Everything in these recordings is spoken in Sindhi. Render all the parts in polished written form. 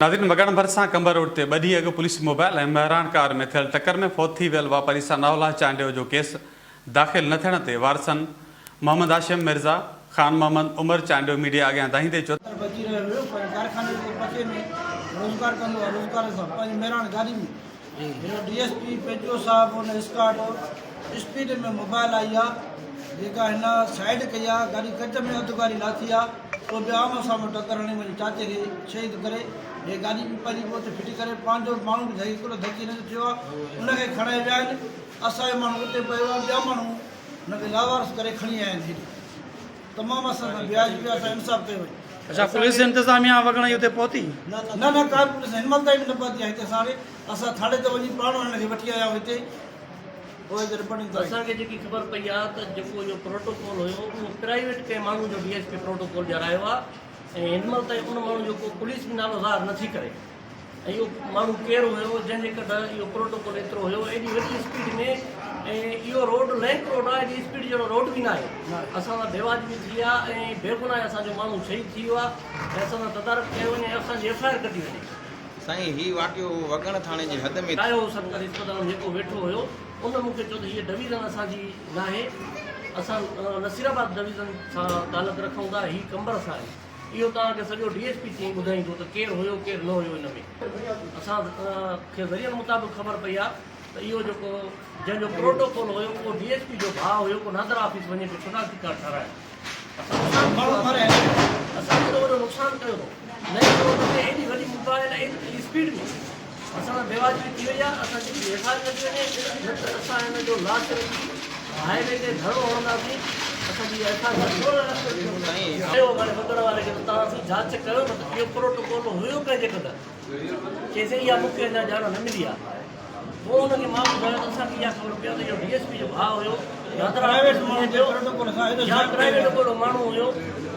ناظرين وڳڻ ڀرسان قمبر روڊ تي ٻه ڏينهن اڳ پوليس موبائل ۽ مهراڻ ڪار ۾ ٿيل ٽڪر ۾ فوت ٿي ويل واپاري ثناء الله چانڊيو جو ڪيس داخل نه ٿيڻ تي وارثن محمد هاشم مرزا، خان محمد، عمر چانڊيو ميڊيا اڳيان دانهيندي چيو ته. بچي رهيو هيو پنهنجي ڪارخاني جي پکي ۾ روزگار ڪندو هو روزگار سان پنهنجي مهراڻ گاڏي ۾ هن ڊي ايس پي پيچو صاحب ان اسڪارٽ اسپيڊ ۾ موبائل آئي آ جيڪا هن سائيڊ ڪئي آ گاڏي ڪچ ۾ اڌ گاڏي لاٿي آ پوء به آمهون سامهون ٽڪر هڻي منهنجي چاچي کي شهيد ڪري هي گاڏي به پنهنجي پوئتي ڦٽي ڪري پنهنجو ماڻهو به ڌڪي هڪڙو ڌڪي هن جو ٿيو آ ان کي کڻائي ويا آهن اسان جو ماڻهو اتي پيو آ ٻيا ماڻهو هن کي لاوارث ڪري کڻي آيا آهن هيڏي تمام اسان سان بيواجبي آ اسان انصاف ڪيو وڃي. اڇا پوليس انتظاميا وڳڻ جي اتي پهتي؟ نه نه ڪا به پوليس هن مهل تائين به نه پهتي آهي هتي اسان وٽ اسان ٿاڻي تي وڃي پاڻ هن کي وٺي آيا آهيون هتي پوء هتي رپورٽنگ ڪرائي. اسان کي جيڪي خبر پئي آهي ته جيڪو اهو پروٽوڪول هيو اهو پرائيويٽ ڪنهن ماڻهو جو ڊي ايس پي پروٽوڪول ڏيارايو آهي ۽ هن مهل تائين ان ماڻهو جو ڪو پوليس به نالو ظاهر نٿي ڪري ۽ اهو ماڻهو ڪير هيو جنهن جي ڪڍ اهو پروٽوڪول ايترو هيو ايڏي وڏي اسپيڊ ۾ ۽ اهو روڊ لنڪ روڊ آهي ايڏي اسپيڊ جهڙو روڊ به ناهي اسان سان بيواجبي ٿي آهي ۽ بيگناهه اسان جو ماڻهو شهيد ٿي ويو آهي ۽ اسان سان تدارڪ ڪيو وڃي ۽ اسان جي ايف I R ڪٽي وڃي. سائين هي واقعو وڳڻ ٿاڻي جي حد ۾. آيو هو سرڪاري اسپتال ۾ جيڪو ويٺو هيو ان مون کي چيو ته هيء ڊويزن اسان جي ناهي اسان نصير آباد ڊويزن سان تعلق رکون ٿا هي قمبر سان آهي اهو توهان کي سڄو ڊي ايس پي چئي ٻڌائيندو ته ڪير هيو ڪير نه هيو ان ۾ اسان کي ذريعن مطابق خبر پئي آهي ته اهو جيڪو جنهن جو پروٽوڪول هيو اهو ڊي ايس پي جو ڀاء هيو ڪو نادرا آفيس وڃي پيو شناختي ڪارڊ ٺهرائڻ. اسان ايڏو وڏو نقصان ڪيو اٿئون نئين روڊ تي ايڏي وڏي موبائل ۽ ايڏي اسپيڊ ۾ اسان سان بيواجبي ٿي وئي آهي اسان جي ايف I R ڪڍي وڃي نه ته اسان هن جو لاش رکي هاء وي تي ڌرڻو هڻنداسين اسان جي ايف I R ڪيو واري وڳڻ واري کي ته توهان سين جاچ ڪيو نه ته اهو پروٽوڪول هيو ڪنهن جي ڪڍ چيسين اها مون کي اڃا ڄاڻ نه ملي آهي. پوء ان کي مان ٻڌايو ته اسان کي اها خبر پئي ته اهو ڊي ايس پي جو ڀاء هيو نادرا آفيس ۾ وڃي پيو يا پرائيويٽ ڪو ماڻهو هيو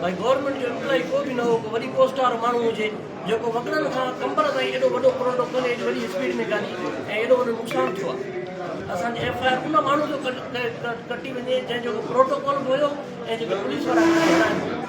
ڀائي گورنمينٽ جو امپلائي ڪو به نه هو ڪو وڏي پوسٽ وارو ماڻهو هجي جيڪو وڳڻن کان قمبر تائين ايڏو وڏو پروٽوڪول ايڏي وڏي اسپيڊ ۾ گاڏي ۽ ايڏو وڏو نقصان ٿيو آهي اسان جي ايف I R ان ماڻهو جو ڪٽي وڃي جنهن جو پروٽوڪول به هيو ۽ جيڪي پوليس وارا هلائن.